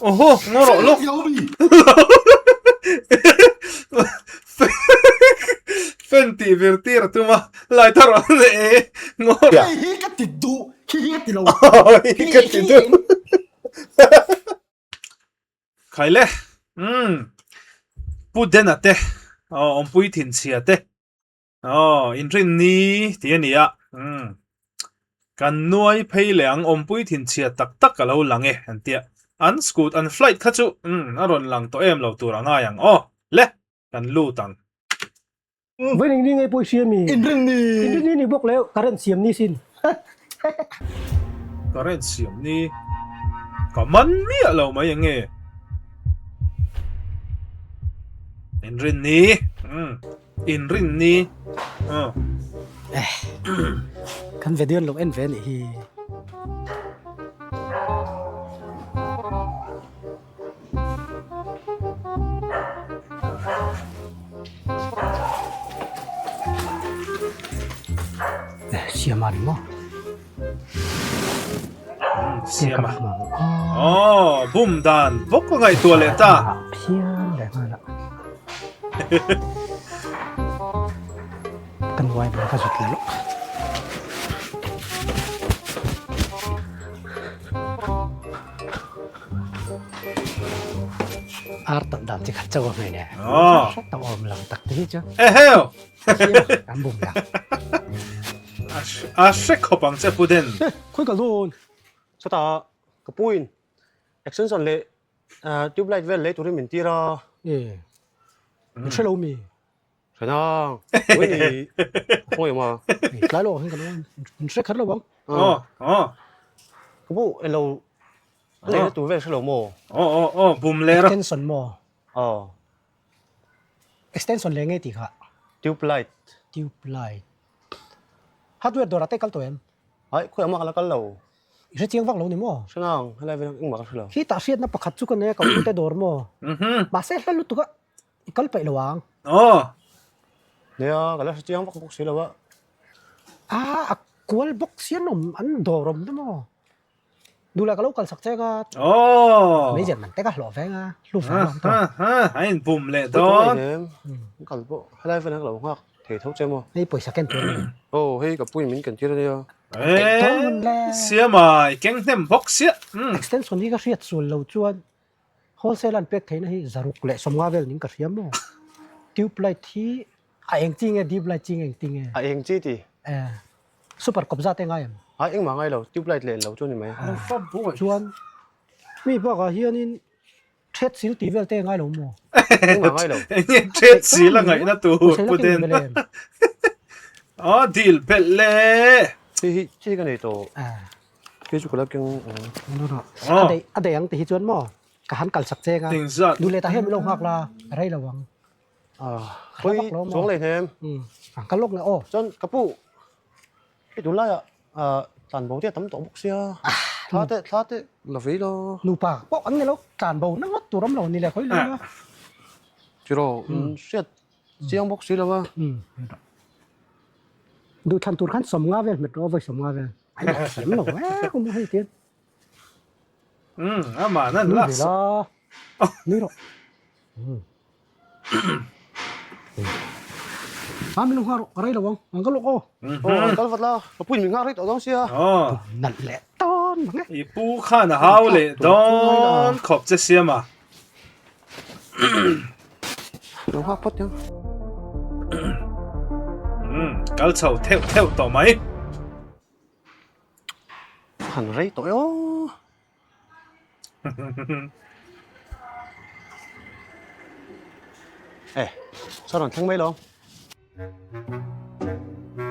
Oho, ngaw rawh lawk. Fan tih vir tir a tum a, light a rawn e ngaw rawh. Hei hi ka ti duh, khi hi ka ti lo. Hi ka ti duh. Khai le, umm, Pu Dena te, awmpui thinchhia te. Aw, inrinni tih a ni a, umm, kan nuai phei leh ang awmpui thinchhia tak tak a lo lang e an tia. An scoot, an flight kha chu, umm, a rawn lang tawh em lo tur a ngai ang aw, le, kan lut ang. Vawiin eng ni ngei pawh i hria mi? Inrinni! Inrinni ni bawk leh current siam ni sin. Current siam ni ka man miah lo mai eng nge? Inrinni, umm. Inrin ni. Kan video an lo en ve nih hi. Siama ni maw? Siama. Oh, bum dan bawk ka ngaihtuah leh ta. Phian leh nghal a. Kan uai bawk ka zut leh lawk. Ar tak dan chi khat chauh a hmel e. Oh. Hret tak awm lang tak te hi chu. Eheu. Kan bum lang. A hre khawp ang che Pu Den. Khawi ka dawn. Chutah ka puin extension leh tube light vel lei turin min tir a. E. Min hre lo mi. Hre nang. Ui ni. Khawi awm a. Tlai lo ang hian kan awm. Min hre khat lo ang. Aw aw. Ka pu elo lei na tur vel hre lo maw? Aw aw aw bum leh rawh. Extension maw? Aw. Extension leh ngei tih kha. Tube light. Tube light. Hardware dawrah te kal tawh em? Ai, khawiah mah ka la kal lo. I hre chiang vak lo ni maw? Hre nang, helai vel engmah ka hre lo. Khi tah hriatna pakhat chu ka nei a, ka ute dawr maw? Mahse hla lutuk a, i kal paih lo ang. Aw. Nia, ka la hre chiang vak bawk si lo a. Ah, a kual bawk si an awm, an dawr awm te maw? Duhlah ka lo kalsak che ka. Aw. Meizial man te ka hlawh veng a, hlu fai lo ang tawh. Ha ha, a inbum leh dawn. Kal pawh helai vel ka lo nghak thei tho che maw. Hei pawisa ken tur a ni. Aw hei ka puin min ken tir a nia. Eee Siama i keng hnem bawk sia. Extension hi ka hriat sual lo chuan wholesale an pek theihna hi zaruk leh sawmnga vel ning ka hria maw. Tube light hi A eng chi nge deep light chi nge engti nge? A eng chi ti? Eh, super kawp zat e ngai em? Ai engmah ngai lo, tube light leh lo chu ni mai. Chuan mi bakah hianin thread sil tih vel te ngai lo maw? Engmah ngai lo. Enge thread sil a ngaihna tur pu Den. Aw dil belh le. Hei hi chi ka nei tawh. Kei chu ka la keng. A dei ang ti hi chuan maw ka han kalsak che nga. Duh leh tah hian min lo nghak la, rei lo ang. Khawi chuang lei hnem. Ka lawk leh aw. Chuan ka pu i tunlai ah tlan bo te a tam tawh bawk sia. Thla te thla te la vei lo. Nupa pawh an ni lo tlan bo na ngawt tur awm lo ni le khawi lai a. Tiraw hriat chiang bawk si lo a. Duhthlan tur khan sawmnga vel hmet rawh aw vawi sawmnga vel. Ai thiam lo e kum hei tian. Amah nan lak. Nui rawh. A min lo nghah rawh, ka rei lo ang, an ka lawk aw. Aw, an kal vat la, ka puin min nghah rei tawh dawn sia. Aw. Nalh leh dawn mang e. I pu khan a hau leh dawn khawp che siam a. Lo nghak phawt ang. Kal chho theuh theuh tawh mai. Han rei tawh e aw. Eh, saw rawn thleng mai lo.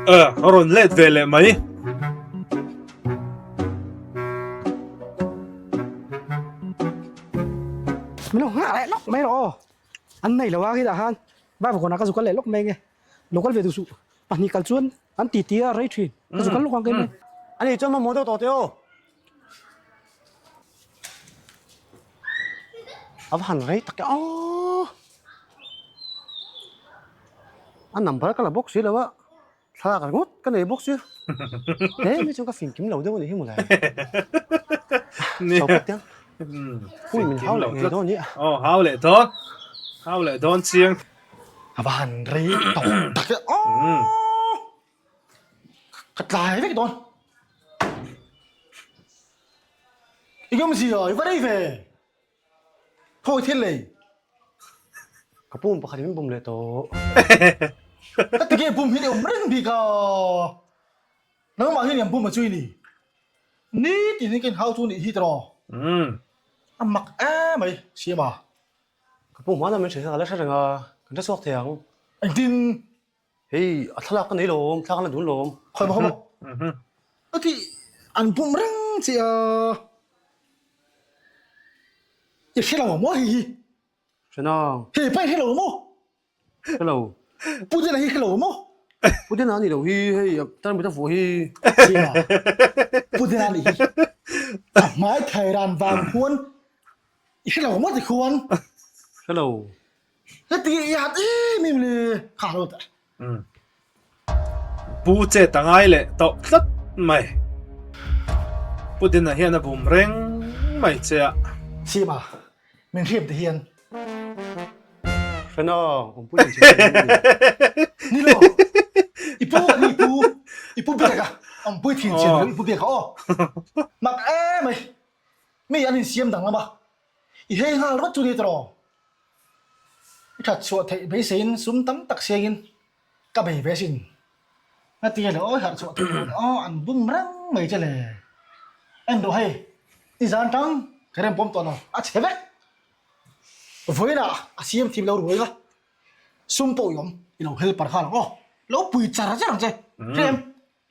Eh, a rawn let ve leh mai. Min lo nghah leh lawk mai rawh aw. An nei lo a khitah khan Bible kawnah ka zu kal leh lawk mai nge. Lo kal ve duh suh. Pahnih kal chuan an ti ti a rei thin. Ka zu kal lawk ang keimah. Ani chuan mamawh deuh tawh teh aw. A va han rei tak e aw. A number ka la bawk si lo a, thlalak ringawt ka nei bawk sia. Hle mai chuan ka fing kim lo deuh a nih hi mawle. Chho phawt teh ang. Hui min hau leh ngei dawn i. Aw hau leh dawn. Hau leh dawn chiang. A va han rei tawh tak e. Aww. Ka tlai vek dawn. I ngam si a, i va rei ve. Khawi thil lei. Ka pum pakhat in min bum leh tawh. Ka ti nge bum hi ni awm reng bik a. Nangmah hi ni an bum a chui ni. Ni tin in ka inhau chu nih hi tiraw. A mak em mai Siama. Ka pum hmanah min hrilh kha ka la hre reng a, kan hre chhuak thei ang. Engtin? Hei a thlalak ka nei lawm, thlalak an la dun lawm. Khawi maw khawi maw. A ti an bum reng che a. I hre lo maw hei hi? Hre nang. Hei pa i hre lo maw? Hre lo. Pu Dena hi hre lo maw? Pu Dena a nih loh hi, hei tarmit a vuah hi. Sia, Pu Dena a nih hi. A hmai thai ran vang khuan i hre lo maw ti khuan? Hre lo. Heti i hat em em le kha lo ta. Pu che ta ngai leh tawh tlat mai. Pu Dina hian a bum reng mai che a. Sima, min hriam te hian. Hrena, awmpui in che che ni. Ni lo, i pu ka ni i pu, i pu biak a, awmpui thin che ni lo i pu biak a aw. Mak em mai, mi an insiam danglam a, i hei nghal rawt chu ni tawh. I that chhuah theih beiseiin sum tam tak siangin ka bei ve asin. Ngatinge le awi harh chhuah theih loh le aw an bum reng mai che le. En rawh hei, i zan tang ka rem pawm tawh lo, a chhe vek. Vawiinah a siam thim lo ruai la, sum pawh i awm, i lo helper nghal ang aw. Lo pui char char ang che, hrem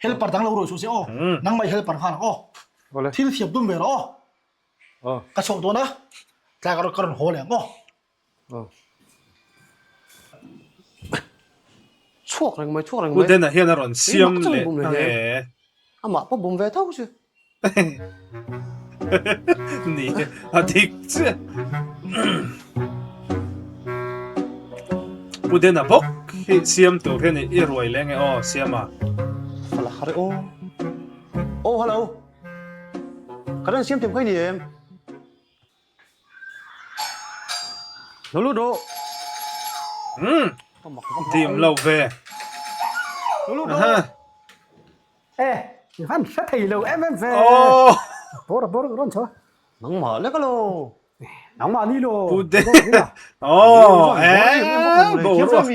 helper dang lo ruai suh se aw, nangmah i helper nghal ang aw. Thil thiam tum ve rawh aw. Ka chhoh dawn a, tlai ka rawn haw leh ang aw. Chhuak reng mai, chhuak reng mai. Pu Dena hian a rawn siam leh ang e. Amah pawh bum ve tho chu. Ni, a dik chiah. Pu Dena bawk hi siam tur hian i ruai leh nge aw, siam a. Fala har e aw. Aw hello. Ka rawn siam thiam kha i ni em? Lo lut rawh. Umm dim lo ve. Lo lut rawh. E, i han hre thei lo em em ve. Bawr a bawr rawn chho. Nangmah lek alo. Nangmah ni lo. Pu de. Oh, eh, boruak.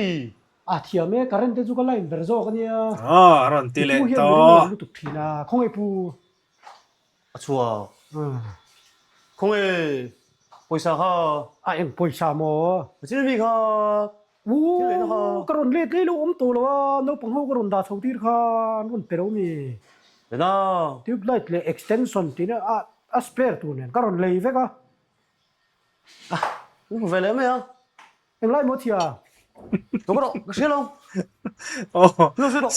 A thiam e, current te chu ka line ber zawk ania. Aw, a rawn ti leh I pu hian tawh. mi ring lo lutuk thin a, khawngaih pu. A chhuak. Khawngaih pawisa kha. A eng pawisa maw? A thil mi kha. Thil lehna kha. Ooh, ka rawn let leh lo awm tawh lo a, naupang ho ka rawn dah chho tir kha an rawn pe lo mi. Lehna. Tube light leh extension tih na a spare tur nen ka rawn lei vek a. A, min hmu ve leh mai a. Englai maw thia? Lo rawh, ka hria lo. Aw,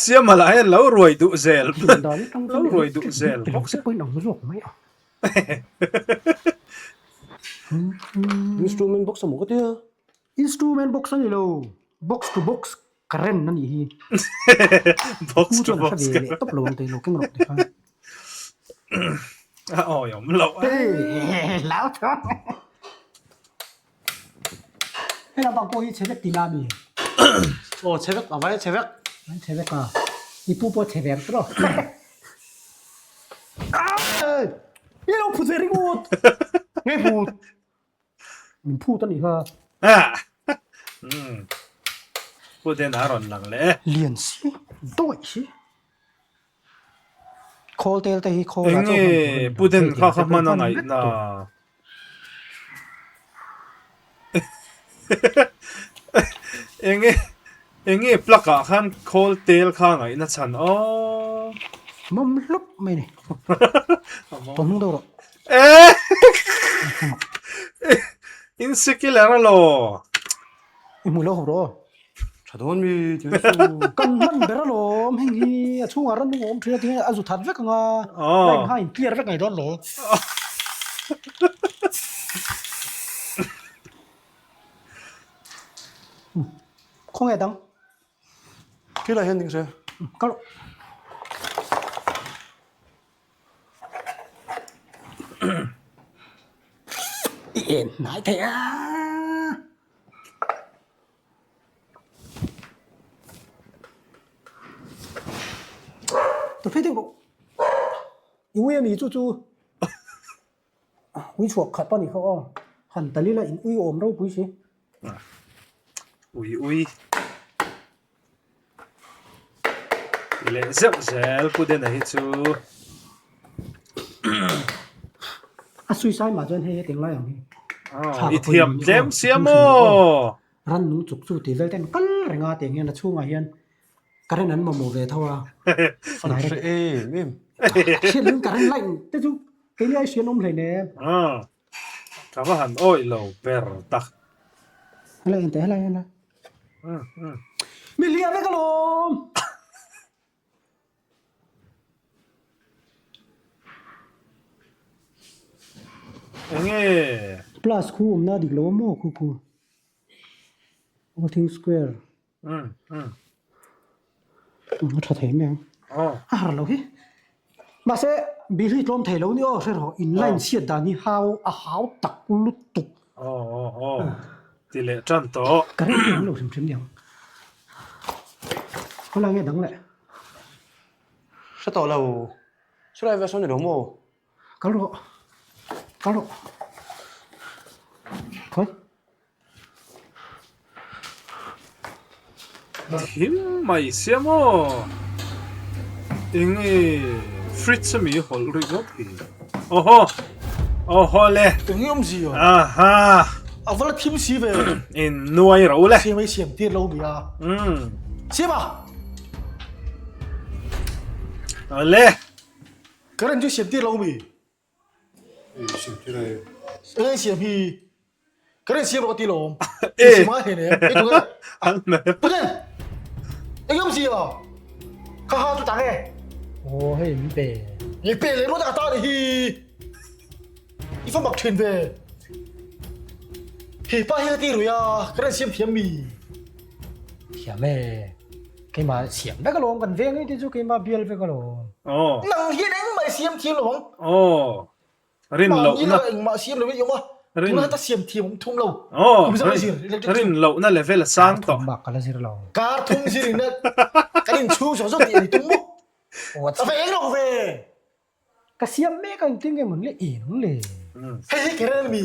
Siama lah hian lo ruai duh zel. Lo ruai duh zel bawk sia. Pawhin ang zawk mai a. Instrument box a maw ka tia? Instrument box a ni lo, box to box current a nih hi. Box to box current. Leh tawp lo ang te lo keng rawh ti khan. A awi awm loh. Lau tho. Hei lampang pawh hi chhe vek tih la a mi? Aw chhe vek, a vai chhe vek. An chhe vek a, i pu pawh chhe vek tawh. I lo phut ve ringawt. Nge phut? Min phut a nih kha. Pu Den a rawn lang leh e. Lian si, dawih si. Khawl tel te hi khawl ah Eng chuan nge hman tur a ni lo. Pu Den Hei kha tiang kha te pawh hman a hman ngaih vek na. tur. Eng nge eng nge plug ah khan khawl tel kha ngaih na chhan aw. Mawm hlup mai ni. Tawng hnung deuh rawh. Eh! In secular alaw. I hmu lo ho rawh. Tha dawn mi tih chu. Kan hman ber alawm heng hi a chhungah ran nung a awm thin a tinge a zu that vek ang a line kha a in clear vek ngei dawn lo. Khawnge dang? Khilai hian ding se. Kal rawh. I en hnai thei a. Tawh phei deuh rawh. I ui a ni chu chu. Ui chhuak khat a ni kha aw. Han tal ila in ui awm ropui si. Ui ui. Leh zeuh zel Pu Dena hi chu. A suicide mah chuan hei hetiang lai ang hi. I thiam tlem sia maw? Rannung chuk chu tih vel ten kal reng a tiang hian a chhungah hian current an mamawh ve tho a. An hre em em. Hriat in current light te chu keini ai hrian awm hleinem. Ka va han awih lo ber tak. Helai en teh helai en la. Mi hliam vek alawm. Enge? Plus khu awmna dik lo a maw khu khu. All things square. A tha thei mai ang. A har lo hi. Mahse bill hi tlawm thei lo ni aw hre rawh in line chhiat dan hi hau a hau tak lutuk. Aw aw aw ti leh tan tawh. Ka reng hi an lo hrim hrim niang. Khawlai nge dang leh? Hre tawh lo. Chulai vel sawn ni lo maw? Kal rawh. Kal rawh. Khawi. Thim mai sia maw? Enge fridge ami hawlh ri ngawt hi? Awhaw! Awhaw le! Enge awmzia? Aha! A va la thim si ve. In nuai ro le. Siam ei siam tir lo mi a. Umm. Siam a! Awle! Current chu siam tir lo mi. Eng siam hi ka rin siam rawh ti lawm. E. Siam a hene. E tu nge? Puten. Eng am sia. Kha ha tu tang e. Oh hei min pe. Ni pe le ro ta ta ni hi. I fa mak thin ve. He pa hi ti ruya ka rin siam thiam mi. Thiam e. Keimah siam vek alawm kan veng te chu keimah bial vek alawm. Aw. Nang hian engmah i siam thiam lo ang. Aw. Rin lohna. Mahni engmah siam lo i awm a. Rin. Tuna ta siam thiam awm thum lo. Aw. Kum zah zir electric. Rin lohna level a sang tawh. Kar thum bak ka la zir lo. Kar thum zir in kan in chhung zawk zawk tih a ni tum maw. A ve eng lo ve. Ka siam mek a engtin nge mawn le eng le. Hei hi current a mi?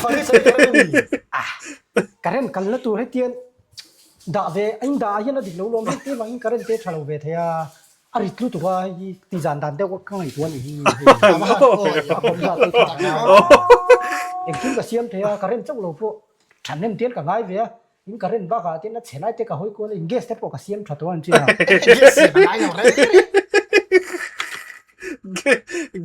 Furnace hi current a mi? Ah, current kalna tur hetian dah ve a in dah ah hian a dik lo lawm hei te vangin current te tha lo ve thei a, a rit lutuk a hei hi ti zan dan deuh ka ngaihtuah a nih hi hei a bawm zat te tha a engkim ka siam thei a current chauh lo pawh thahnem tial ka ngai ve a In current bakah tin a chhe lai te ka hawi kual a, in gas te pawh ka siam tha tawh a an chin a. Gas siam a ngai lo reng reng.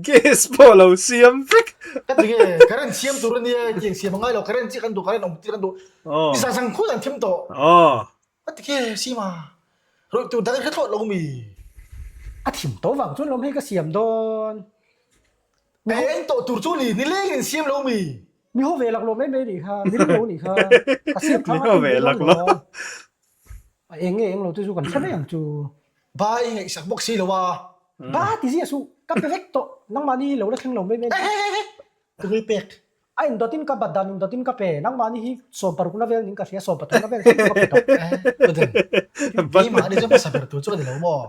Gas pawh lo siam vek. Ka ti nge current siam tur a nia tiang siam a ngai lo current chiah kan duh current awm tir kan duh. Aw. Ni sang sang khul an thim tawh. Aw. Ka ti nge sim a rawih tur dang i hre thlawt lo mi. A thim tawh vang chuan lawm hei ka siam dawn. Eng tawh tur chu ni nileng in siam lo mi. Mi ho ve laklawh mai mai nih kha, mi ring lo nih kha, ka siam tha Mi ho ve laklawh. A eng nge eng lo te chu kan hre mai ang chu. Ba i ngaihsak bawk si lo a. Ba ti zia suh, ka pe vek tawh, nangmahni lo la thleng lo mai mai. He he he, ka nui pek. A indawt in ka bat dan indawt in ka pe, nangmahni hi 16 na vel ning ka hria, 13 na vel thleng chu ka pe tawh. Putin, keimahni chu hmasa ber tur chu ka ni lo maw?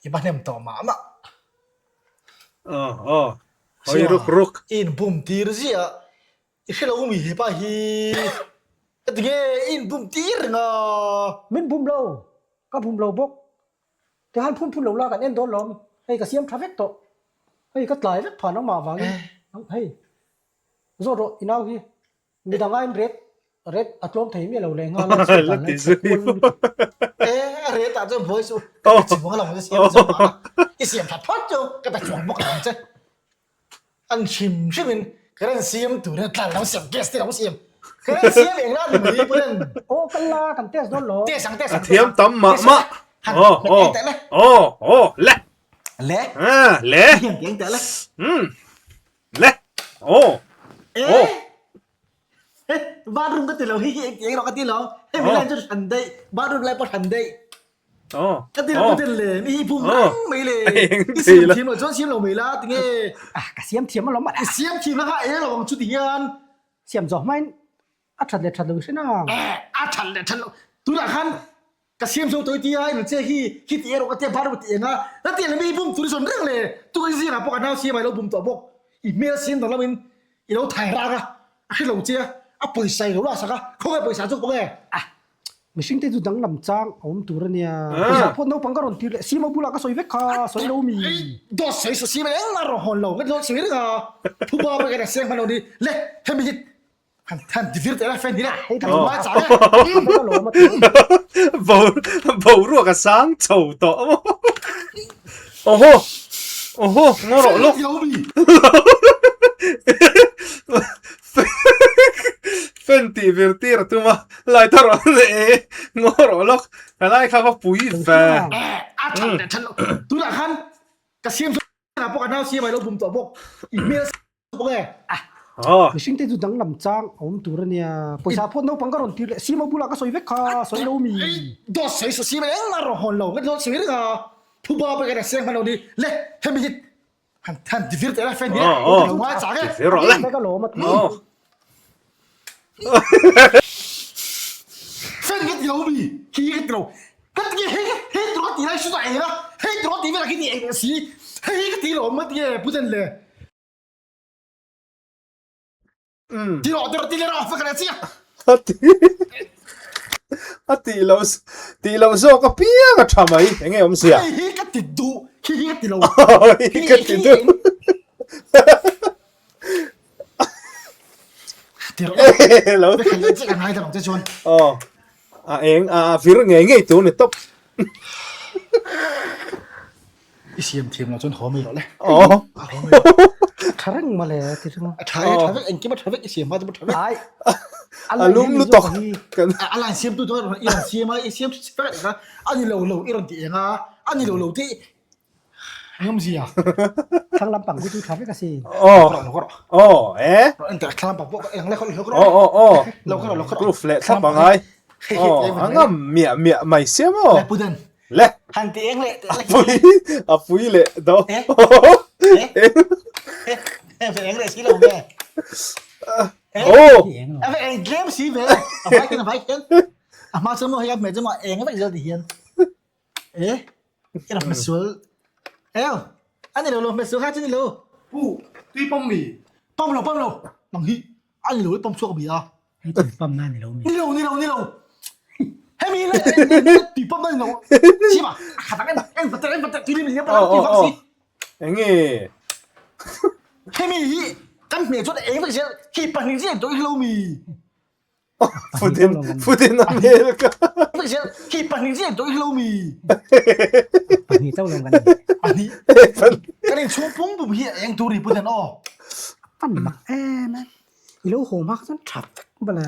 I va hnem tawh mah mah. Aw aw Hoi ruk ruk. In bum tir ziah i hre lo mi hepa hi ka ti nge in bum tir reng a. Min bum lo, ka bum lo bawk. Tihan phun phun lo la kan en dawn lawm, hei ka siam tha vek tawh. Hei ka tlai vek phah nangmah avangin hei zawt rawh i nau hi. Midang aiin ret ret a tlawm thei miah lo leh nghal a chhiat dan lai chhe kual lutuk. E a ret ah chuan buai suh ka pe chuang lo che siam zawk mah a i siam that phawt chu ka pe chuang bawk lo ang che. An hrim hrim in ka ren siam tur in tlan lo siam gas te lo siam ka ren siam eng la ni mai pawh nen. Aw kal la kan test dawn lo. Test ang test ang A thiam tam mah mah. Aw aw aw aw le. Le. Le. Le. Um. Le! Aw! Aw! Eh! Bathroom ka ti lo hi hi eng rawh ka ti lo. Hei mi line chu hran daih. Bathroom lai pawh hran daih. Aw! Ka ti lo ka ti le. Mi hi phum rang mai le. I siam thiam lo chuan siam lo mai la tinge. Ah ka siam thiam alawm I siam thiam la kha eng lo ang chu ti hian. Siam zawh hmain a that leh that lo i hre nang. A that leh that lo tunah khan ka siam zo tawh i tia in che hi khi ti erawh ka tia bar ti eng a na tiang leh mi bum tur i zawn reng le tukin zingah pawh ka nau siam a i lo bum tawh bawk i hmel siam dang lamin i lo thai rak a a hre lo che a a pawisa i lo laksak a khawnge pawisa chu khawnge a mihring te chu danglam chang a awm tur a nia pawisa phawt naupang ka rawn tir leh sima bulah ka sawi vek kha sawi lo mi dawt sawi saw sima engmah rawn hawn lo ka dawt sawi reng a thuba pawh ka siam hman lo ni le hemi hi Han han ti vir teh la fan hi le. Hei Ka hma chang e. Ka lawm a ti. Bo boruak a sang chho tawh a maw. Oho oho ngaw rawh lawk. Fan tih vir tir a tum a lai ta rawh le e ngaw rawh lawk. Ka lai kha va pui ve. A than leh than lo. Tunah khan ka siam ah pawh ka nau siam a lo bum tawh bawk. I hmel bawk e. Ah. Mihring te chu danglam chang a awm tur a nia. Pawisa phawt naupang ka rawn tir leh Sima bulah ka sawi vek kha, sawi lo mi. Dawt sawi saw Sima engmah rawn hawn lo, ka dawt sawi reng a. Phuba pawh ka siam hman lo ni. Le, hemi hi han han ti vir teh la fan hi le. Ka lo ngai chak e. Ti vir rawh le. Ka lawm a ti. Fan ka ti lo mi, khi ka ti lo. Ka ti hei hei tur ka ti lai chu ta eng a, hei tur ka ti velah khi ti eng si, hei ka ti lo ma ti e pu Chen le. Ti rawh ti rawh ti le rawh fa ka le chiah. A ti a ti lo ti lo zawk a piang a tha mai eng nge awm sia. Hei hi ka ti duh khi hi ka ti lo. Hi ka ti duh. Ti rawh Lo. Ka le chiah ka ngai ta lo che chuan. Aw. A eng a vir ngei ngei tur ni tawp. I siam thiam lo chuan haw mai rawh le. Aw. Haw mai rawh. Tha reng mawle ti reng. A tha e tha vek engkim a tha vek i siam hma chu tha vek. Ai. A lum lutuk. Kan a line siam tu chuan i rawn siam a i siam vek a ani lo lo i rawn ti eng a ani lo lo te Engawmzia? Thlang lampang hi chu tha vek a si. Aw. Aw, eh? Thlang lampang pawh eng le khaw lo Aw, aw, aw. Lo khaw lo khaw. Proof leh thlap angai. Aw, a ngam miah miah mai sia maw? Le puden. Le. Han ti eng le. A pui, a pui leh do. Eh? Eh? Eh, eng le si lo nge. Aw. A ve eng tlem si ve. A vai khian a vai khian. A hma chuan maw hei a hmeh chuan maw eng vek zel ti hian. Eh, i rak hmasual. Eo, ani lo lo hmasual kha chu ni lo. Pu, tui pawm mi? Pawm lo, pawm lo. Nang hi, ani lo i pawm chhuak mi a. Hei tui pawm na ni lo mi. Ni lo, ni lo, ni lo. Hemi le tui pawm na ni lo. Siam a, a khat ang en, en vat en vat tui lim ni pa tui vak si. Enge? Hemi hi kan hmeh chuan eng vek zel khi pahnih chiah tawh i lo mi. Putin Putin a hmel ka. Khi pahnih chiah tawh i lo mi. Pahnih chauh lo kan ni. Pahnih. Kan in chhung pum pum hi a eng tur ri Putin aw. Pan mak em em. I lo haw hma kha chuan tha vek bala.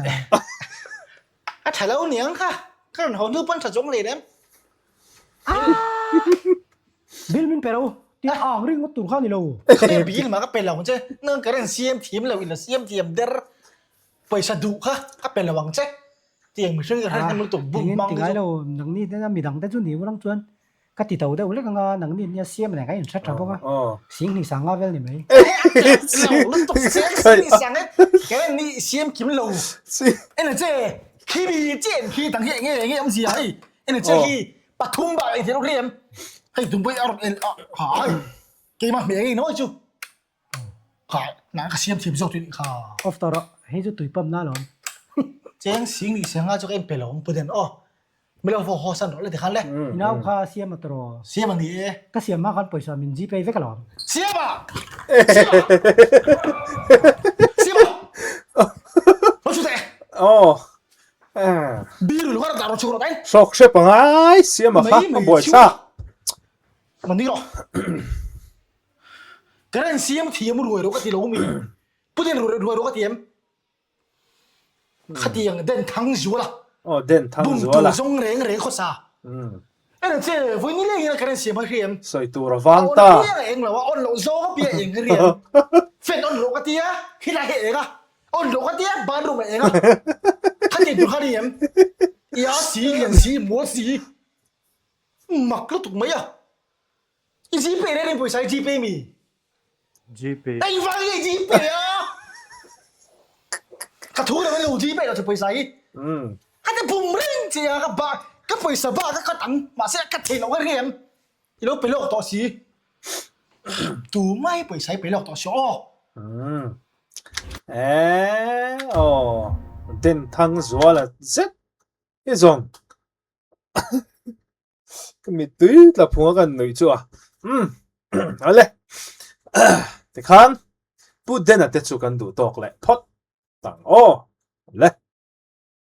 A tha lo niang kha. Ka rawn haw hnu pawn tha chuang hle em. Bill min pe lo. Tia ang ring ngawt tur kha ni lo. Bill ma ka pe lo ang che. Nang ka rawn siam thiam lo in la siam thiam der. Pawisa duh kha ka pe lo ang che tiang mihring ka hre hnem lutuk bum mang te chu. Tingai lo nangni te midang te chu ni ulang chuan ka ti to deuh lek anga nangni nia siam nen kan in hre tha bawk a singhnih sanga vel ni mai. Lo lutuk siam singhnih sang e kei ni siam kim lo ene che khi mi chen khi dang hi enge enge awmzia hei ene che khi pathum bak eng thil riam hei tumpuii a rawn en a hai keimah hmeh ngei nawi chu. Kha, nang ka siam thiam zawk chu nih kha. Off tawh rawh, hei chu tui pump na alawm. Cheng sing nih siang nga chu ka in pe lo ang Puden aw. Mi lo haw san rawh le tikhan le. I nau kha siam a tawh. Siam a ni e. Ka siam hma khan pawisa min gpay vek alawm. Siam a! Siam a! Siam a! Lo chu teh. Aw. Biru lo ka dah rawh chuk rawh dai. Hrawk hrep angai siam a kha a buaithlak. Mani rawh. Ka ren siam thiam ruai ro ka ti lo mi. Putin ruai ruai ro ka ti em. Khatiang den thang zuala. Oh den thang zuala. Bum tu zong reng reng kho sa. En che voi ni leng in ka ren siam ha hriam. Soi tur a vang ta. On piang eng lo a on lo zo ka pia eng riam. Fen on ro ka tia khila he eng a. On ro ka tia ban ro ma eng a. Khati tu kha riam. Ya si lian si mo si. Mak lutuk mai a. I GPay reng reng pawisa i GPay mi? GPay. Engvang nge i GPay a? Ka thu lo lo di mai lo chu pawisa hi. Ka ti bum reng che a ka ba ka pawisa ba ka cut ang mahse ka thei lo ka ring em. I lo pe lawk tawh si. Tu mai pawisa hi pe lawk tawh si aw. Eh aw Den thang zuala zet hi zawng Ka mittui tla phunga kan nuih chu a. Umm ale tikhan Pu Dena te chu kan duh tawk leh phawt tang aw le.